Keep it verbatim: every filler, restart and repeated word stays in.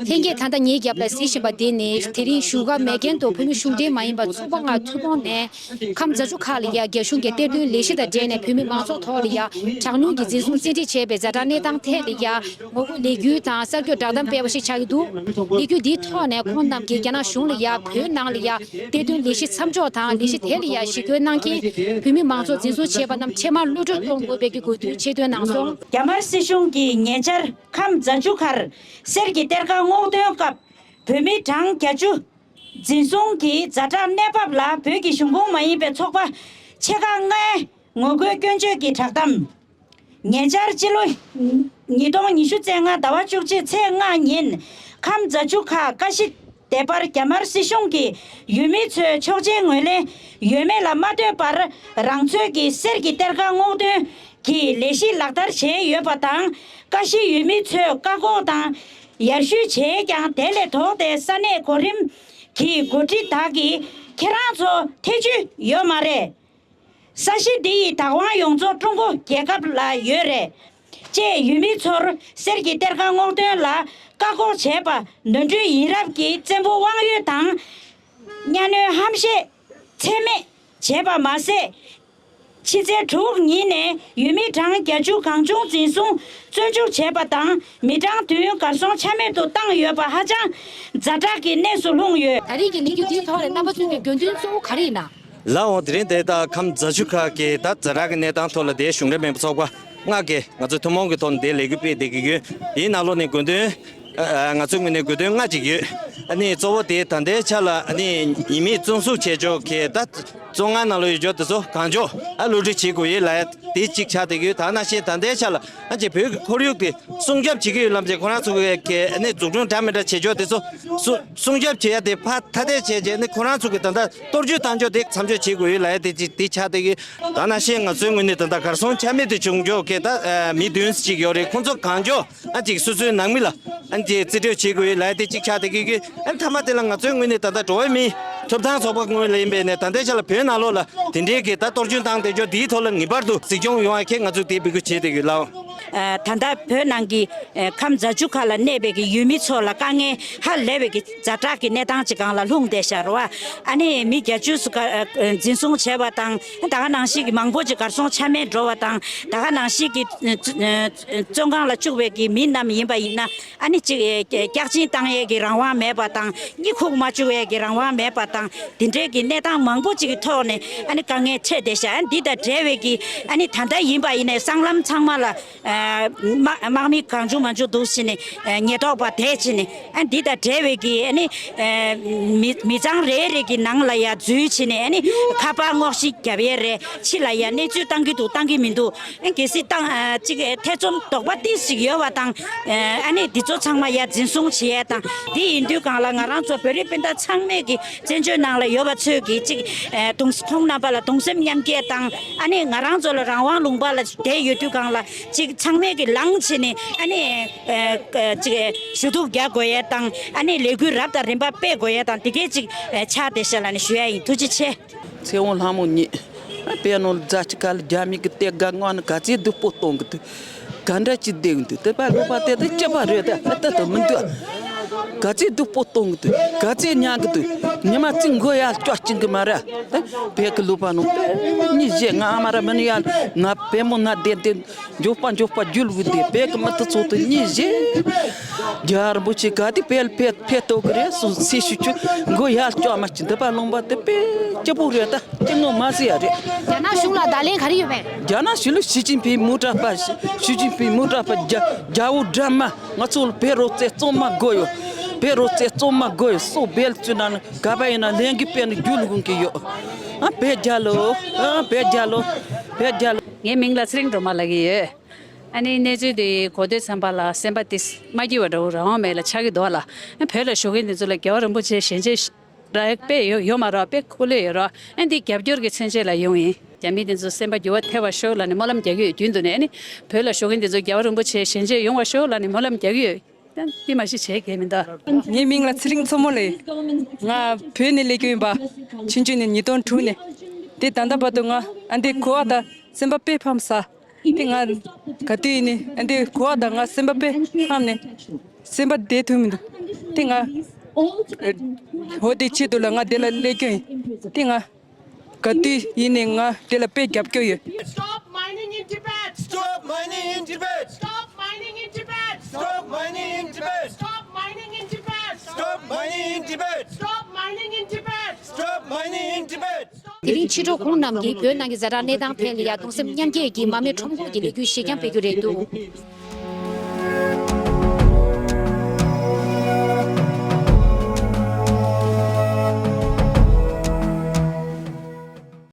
ལྷན་རྒྱས་ད་ལྟ་ངའི་རྒྱབ་ལ་གཟིགས་བཞིན་པ་འདི་ནི་དེ་རིང་བཞུགས་སྒར་མེག་གྷན་དུ་བོད་མི་གཞུང་འབྲེལ་མ་ཡིན་པ་ཚོགས་པ་ལྔ་ཐུན་མོང་ནས་ཁམས་རྫ་ཆུ་ཁ་ལ་ཡ་རྒྱ་གཞུང་གི་གཏེར་སྟོན་ལས་གཞི་དང་འབྲེལ་ནས་བོད་མི་མང་ཚོགས་ཐོག་ལ་ཡ་དྲག་གནོན་གྱིས་འཛིན་བཟུང་བཙན་ཁྲིད་བྱས་པའི་ཛ་དྲག་གནས་སྟངས་ཐད་ལ་ཡ་ངོ་རྒོལ་ལས་འགུལ་དང་གསར་འགོད་བསྒྲགས་གཏམ་སྤེལ་བ་ཞིག་ཆགས་ཀྱི་འདུག་ལས་འགུལ་འདིའི་ཐོག་ནས་ཁོང་རྣམས་ཀྱིས་རྒྱ་ནག་གཞུང་ལ་ཡ་བོད་ནང་ལ་ཡ་གཏེར་སྟོན་ལས་གཞི་མཚམས་འཇོག་དང་ལས་གཞི་དེ་ལ་ཡ་ཞི་རྒོལ་གནང་མཁན་བོད་མི་མང་ཚོགས་འཛིན་བཟུང་བྱས་པ་རྣམས་འཕྲལ་མར་གློད་གྲོལ་གཏོང་དགོས་པའི་གི་དགོས་འདུན་ཆེ་བཏོན་གནང་སོང་། རྒྱ་དམར་སྲིད་གཞུང་གིས་ཉེ་ཆར་ཁམས་རྫ་ཆུ་ཁར་གསེར་གྱི་གཏེར་ཁ་སྔོག་འདོན་སྐབས་བོད་མི་གྲངས་བརྒྱད་ཅུ་འཛིན་བཟུང་གིས་ཛ་དྲག་གནས་བབ་ལ་བོད་ཀྱི་གཞུང་ཁོངས་མ་ཡིན་པའི་ཚོགས་པ་ཆེ་ཁག་ལྔའི་ངོ་རྒོལ་སྐྱོན་བརྗོད་ཀྱི་བསྒྲགས་གཏམ། ཉེ་ཆར་སྤྱི་ལོ་ཉིས་སྟོང་ཉི་ཤུ་རྩ་ལྔ་ཟླ་བ་བཅུ་གཅིག་ཚེས་ལྔ་ཉིན་ཁམས་རྫ་ཆུ་ཁ་ཀ་ཤི་སྡེ་པར་རྒྱ་དམར་སྲིད་གཞུང་གིས་ཡུལ་མི་ཚོའི་ཆོག་མཆན་ངོས་ལེན་ཡོད་མེད་ལ་མ་ལྟོས་པར་རང་ཚོད་ཀྱིས་གསེར་གྱི་གཏེར་ཁ་སྔོག་འདོན་གྱི་ལས་གཞི་ལག་བསྟར་བྱས་ཡོད་པ་དང་། ཀ་ཤི་ཡུལ་མི་ཚོས་བཀག་འགོག་དང་ཡར་ཞུ་བྱས་ཀྱང་དེ་ལས་ལྡོག་སྟེ་ས་གནས་གོ་རིམ་གྱི་འགོ་ཁྲིད་དག་གིས་ཁྱེད་རང་ཚོ་ཐེ་བྱུས་ཡོད་མ་རེད། ས་གཞི་འདི་ཡི་བདག་དབང་ཡོངས་རྫོགས་ཀྲུང་གོ་རྒྱལ་ཁབ་ལ་ཡོད་རེད། ཅེས་ཡུལ་མི་ཚོར་གསེར་གྱི་གཏེར་ཁ་སྔོག་འདོན་ལ་བཀག་འགོག་བྱས་པ་ནོར་འཁྲུལ་ཡིན་རབས་ཀྱི་བཙན་པོ་དབང་ཡོད་དང་གཉའ་གནོན་ཧམ་བཤད་ཚད་མེད་བྱས་པ་མ་ཟད། ཕྱི་ཚེས་དྲུག་ཉིན་ནས་ཡུལ་མི་གྲངས་བརྒྱད་ཅུ་གང་བྱུང་འཛིན་བཟུང་བཙོན་འཇུག་བྱས་པ་དང་མི་གྲངས་བདུན་གར་སོང་ཆ་མེད་དུ་བཏང་ཡོད་པ་ཧ་ཅང་ཛ་དྲག་གི་གནས་སུ་ལྷུང་ཡོད། ད་རེས་ཀྱི་ལས་འགུལ་འདིའི་ཐོག་ལ་རྣམ་པ་ཚོས་ཀྱི་དགོས་འདུན་གཙོ་བོ་ག་རེ་ཡིན་ན། ལགས་འོང་། དེ་རིང་དེ་ལྟར་ཁམས་རྫ་ཆུ་ཁ་གི་ད་ཛ་དྲག་གི་གནས་སྟངས་ཐོག་ལ་དེ་གཞུང་འབྲེལ་མིན་པ་ཚོགས་པ་ལྔ་གིས་ང་ཚོ་ཐུན་མོང་གི་ཐོག་ནས་དེ་ལས་འགུལ་སྤེལ་བསྡད་ཀྱི་ཡོད། དེའི་ནང་ལོགས་ནས་དགོས་འདུན། ཨ་ང་ཚོའི་ངོས་ནས་དགོས་འདུན་ལྔ་ཅིག་ཡོད། ཨ་ནི་གཙོ་བོ་དེ་ད་ལྟའི་ཆ་ལ་ཨ་ནི་ཉེས་མེད་བཙོན་བཟུང་བྱས་ཆོག་གི་ད་བཙོན་ཁང་ནང་ལ་ཡོད་ཆོག་དེ་ཚོ་གང་མགྱོགས་ཨ་གློད་གྲོལ་བྱེད་དགོས་ཡོད་ལབ་ཡ་དེ་གཅིག་ཆགས་བསྡད་ཀྱི་ཡོད། ད་ནང་བཞིན་ད་ལྟའི་ཆ་ལ་ཨ་ཅེ་བོད་ཀྱི་ཁོར་ཡུག་དེ་སྲུང་སྐྱོབ་བྱེད་ཀྱི་ཡོད་ལབ་བྱས་ཁོ་རང་ཚོ་གི་ཨ་ནི་འཛུགས་སྐྲུན་འདྲ་མི་འདྲ་བྱེད་ཆོག་དེ་ཚོ་སྲུང་སྲུང་སྐྱོབ་བྱེད་ཡ་དེ་ཕར་ཐ་དད་བྱས་རྗེས་ནི་ཁོ་རང་ཚོ་གི་ད་ལྟ་གཏོར་སྐྱོན་བཏང་ཆོག་དེ་མཚམས་འཇོག་བྱེད་དགོས་ཡོད་ལབ་ཡ་དེ་གཅིག་དེ་ཆགས་བསྡད་ཀྱི་ཡོད། ད་ནང་བཞིན་ང་ཚོའི་ངོས་ནས་ད་ལྟ་གར་སོང་ཆ་མེད་དུ་བྱུང་ཆོག་གི་ད་མི་བདུན་ཅིག་ཡོད་རེད། ཁོང་ཚོ་གང་མགྱོགས་ཨ་ཅིག་སོ་སོའི་ནང་མི་ལ་ཨ་ཅིག་རྩིས་སྤྲོད་བྱེད་དགོས་ཡོད་ལབ་ཡ་དེ་གཅིག་ཆགས་བསྡད་ཀྱི་ཡོད། ཨ་མཐའ་མ་དེ་ལ་ང་ཚོའི་ངོས་ནས་ད་ལྟ་འགྲོ་བ་མིའི་ཐོབ་ཐང་ཚོགས་པ་ངོས་ལ་ཡིན་པས་ནས་ད་ལྟའི་ཆ་ལ་བོད་ནང་ལོགས་ལ་དེ་འདྲའི་གི་ད་གཏོར་སྐྱོན་བཏང་བསྡད་ཆོག་དེའི་ཐོག་ལ་ངེས་པར་དུ་གཟིགས་སྐྱོང་ཡོང་བ་གལ་ང་ཚོས་དེ་འབོད་སྐུལ་བྱེད་བསྡད་ཀྱི་ཡོད་ལགས། ཨ་ད་ལྟ་བོད་ནང་གི་ཨ་ཁམས་རྫ་ཆུ་ཁ་ལ་གནས་པའི་གི་ཡུལ་མི་ཚོ་ལ་དཀའ་ངལ་ཧ་ལས་པའི་གི་ཛ་དྲག་གི་གནས་སྟངས་ཅིག་སྒང་ལ་ལྷུང་བསྡད་ཤག་རེད་བ། ཨ་ནི་མི་བརྒྱད་ཅུ་ཙམ་ཀ་ཨ་འཛིན་བཟུང་བྱས་པ་དང་ད་ག་ནང་བཞིན་གི་མང་པོ་ཅིག་གར་སོང་ཆ་མེད་འགྲོ་བ་དང་ད་ག་ནང་བཞིན་གི་ཨ་ཨ་བཙོན་ཁང་ལ་བཅུག་པའི་གི་མི་རྣམས་ཡིན་པ་ཡིན་ན་ཨ་ནི་ཅིག་ཨ་སྐྱག་རྗེན་བཏང་ཡས་ཀྱི་རང་དབང་མེད་པ་དང་གཉིད་ཁུག་མ་བཅུག་ཡས་ཀྱི་རང་དབང་མེད་པ་དང་དེ་འདྲའི་གི་གནས་སྟངས་མང་པོ་ཅིག་གི་ཐོག་ནས་ཨ་ནི་དཀའ་ངལ་འཕྲད་བསྡད་ཤག་ཨ་ནི་འདི་དང་འབྲེལ་བའི་གི་ཨ་ནི་ད་ལྟ་ཡིན་པ་ཡིན་ནའི་སྲང་ལམ་ཚང་མ་ལ། ཨ་དམག་དམག་མི་གང་བྱུང་མང་བྱུང་འདུག་བྱས་ནས་ཨ་ཉེན་རྟོག་པ་དེད་བྱས་ནས་ཨ་འདི་དང་འབྲེལ་བའི་གི་ཨ་ནི་ཨ་མི་མི་ཚང་རེ་རེ་གི་ནང་ལ་ཡ་འཛུལ་བྱས་ནས་ཨ་ནི་ཁ་པར་སྔོག་བཤེར་རྒྱབ་ཡས་རེད། ཕྱི་ལ་ཡ་གནས་ཚུལ་བཏང་གི་འདུག་བཏང་གི་མི་འདུག་ཨ་གལ་སྲིད་བཏང་ཨ་ཅིག་ཐེ་ཚོམ་དོགས་པ་ཏིས་ཅིག་ཡོད་པ་དང་ཨ་ནི་འདི་ཚོ་ཚང་མ་ཡ་འཛིན་བཟུང་བྱེད་ཡས་དང་འདི་ཡིན་དུས་སྒང་ལ་ང་རང་ཚོ་བོད་རིགས་སྤུན་ཟླ་ཚང་མས་གི་བཙན་བྱོལ་ནང་ལ་ཡོད་པ་ཚོས་ཀྱིས་ཅིག་ཨ་གདུང་ཁོང་རྣམ་པ་ལ་གདུང་སེམས་མཉམ་སྐྱེད་དང་ཨ་ནི་ང་རང་ཚོ་ལ་རང་དབང་ལུང་པ་ལ་བསྡད་ཡོད་དུས་སྒང་ལ་ཅིག་ཚང་མས་ཀྱི་ལངས་བྱས་ནས་ཨ་ནི་ཨ་ཅིག་ཞུ་གཏུག་རྒྱག་དགོས་ཡས་དང་ཨ་ནི་ལས་འགུལ་རབ་དང་རིམ་པ་སྤེལ་དགོས་ཡས་དང་དེ་གས་ཅིག་ཨ་ཆགས་བསྡད་ཤག་ལབ་ནས་ཞུ་ཡ་ཡིན། ཐུགས་རྗེ་ཆེ། ཚེ་དབང་ལྷ་མོ་ཉིད། དཔེ་ནོར་རྫ་ཆུ་ཁ་ལ་རྒྱ་མི་གི་གཏེར་སྒར་སྔོག་ནས་ག་ཚོད་སྡུག་པོ་གཏོང་གི་འདུག་ག་འདྲ་ཅིག་བསྡད་ཀྱི་འདུག་དེ་པ་ལོ་པ་དེ་དེ་སྐྱིད་པ་རེད་ད་ཨ་ད་དུ་མི་འདུག་ག་ཚོད་སྡུག་པོ་གཏོང་གི་འདུག་ག་ཚོད་ཉར་གི་འདུག་ཉི་མ་གཅིག་མགོ་ཡར་སྐྱོག་བཅིང་གི་མ་རེད། བོད་ཀྱི་ལོ་པ་ནོ་གཉིས་བཞེས་ང་ཨ་མ་ར་མི་ནི་ཡར་ང་བལ་མོ་ན་བསྡད་དེ་མགྱོགས་པ་མགྱོགས་པ་རྒྱུག་དགོས་དེ་བོད་ཀྱི་མི་དེ་ཚོ་དེ་གཉིས་བཞེས། རྒྱལ་བ་རིན་པོ་ཆེ་ག་དེ་བལ་བལ་བལ་ཐོག་གི་རེད་སུ་སེ་ཤུ་ཆུ་མགོ་ཡར་སྐྱོག་མ་ཅི་འདི་པ་ལུང་པ་དེ་དཔེ་སྐྱིད་པོ་རེད་ད་སྐྱིད་ངོ་མ་ཟེར་ཡ་རེད། རྒྱ་ནག་གཞུང་ལ་བརྡ་ལན་ག་རེ་ཡོད་པས། རྒྱ་ནག་གཞུང་ལ་ཞི་ཅིན་ཕིང་མོ་ཊ་པ་ཞི་ཅིན་ཕིང་མོ་ཊ་པ་རྒྱ་རྒྱ་བོ་འདྲ་མ་ང་ཚོ་ལ་བོད་རོགས་རྩེད་རྩོམ་མ་དགོས་ཡོད། བོད་རོགས་རྩེད་རྩོམ་མ་དགོས་ཡོད་སོ་བལ་ཚུ་ན་ནི་ག་པ་ཡིན་ན་ལས་འགུལ་སྤེལ་ནས་རྒྱུག་ལུགས་གི་ཡོད། ཨ་བོད་རྒྱལ་ལོ། ཨ་བོད་རྒྱལ་ལོ། བོད་རྒྱལ་ལོ། ངའི་མིང་ལ་ཚེ་རིང་སྒྲོལ་མ་ལབ་ཀྱི་ཡོད། ཨ་ནི་གནས་ཚུལ་འདི་གོ་དུས་ཙམ་པ་ལ་སེམས་པ་འདི་མ་སྐྱིད་པ་འདྲ་བོ་རང་དབང་མེད་ལ་ཆགས་ཀྱི་འདུག་ལ། ཨ་བོད་ལ་བཞུགས་མཁན་འདི་ཚོ་ལ་རྒྱལ་བ་རིན་པོ་ཆེ་ཞལ་མཇལ་རག་དཔེ་ཡོད་ཡོད་མ་རེད་དཔེ་ཁོ་ལོས་ཡོད་རེད། ཨ་འདི་རྒྱབ་སྐྱོར་གྱི་མཚོན་བྱེད་ལ་ཡོང་ཡིན། རྒྱ་མི་འདི་ཚོ་སེམས་པ་འགྱུར་བ་ཐེབས་པ་ཤོག་ལབ་ནས་སྨོན་ལམ་རྒྱག་གི་ཡོད་རྒྱུན་དུ་ནས། ཨ་ནི་བོད་ལ་བཞུགས་མཁན་འདི་ཚོ་རྒྱལ་བ་རིན་པོ་ཆེ་ཞལ་མཇལ་ཡོང་བ་ཤོག་ལབ་ནས་སྨོན་ལམ་རྒྱག་གི་ཡོད། ཡང་འདི་མ་གཞི་བྱེད་མཁན་མི་འདུག་ངའི་མིང་ལ་ཚེ་རིང་མཚོ་མོ་ལབ། ང་བོད་ནས་སླེབས་ཀྱི་ཡིན་པ། ཆུང་ཆུང་ནས་ཉིས་སྟོང་དྲུག་ནས། དེ་ད་ལྟ་བར་དུ་ང་ཨ་འདི་གོ་བ་དང་སེམས་པ་དཔེ་ཕམ་ས། དེ་ང་ག་དུས་ཡིན་ནའི་ཨ་འདི་གོ་བ་དང་ང་སེམས་པ་དཔེ་ཕམ་ནས་སེམས་པ་བདེ་ཐུབ་མི་འདུག་དེ་ང་འོ་དེ་ཆེད་དུ་ལ་ང་དེ་ལ་སླེབས་རྒྱུ་ཡིན། དེ་ང་ག་དུས་ཡིན་ནའི་ང་དེ་ལ་དཔེ་རྒྱབ་སྐྱོར་ཡོད། Stop mining in Tibet! Stop mining in Tibet! Stop mining in Tibet! Stop mining in Tibet! Stop mining in Tibet! Stop mining in Tibet! Stop mining in Tibet! Stop mining in Tibet! དེ་རིང་ཕྱི་དྲོ་ཁོང་རྣམས་ཀྱིས་བོད་ནང་གི་ཛ་དྲག་གནས་སྟངས་ཐད་ལ་ཡང་གདུང་སེམས་མཉམ་སྐྱེད་ཀྱི་མར་མེ་ཁྲོམ་སྐོར་གྱི་ལས་འགུལ་གཞི་རྐྱང་སྤེལ་རྒྱུ་རེད་འདུག།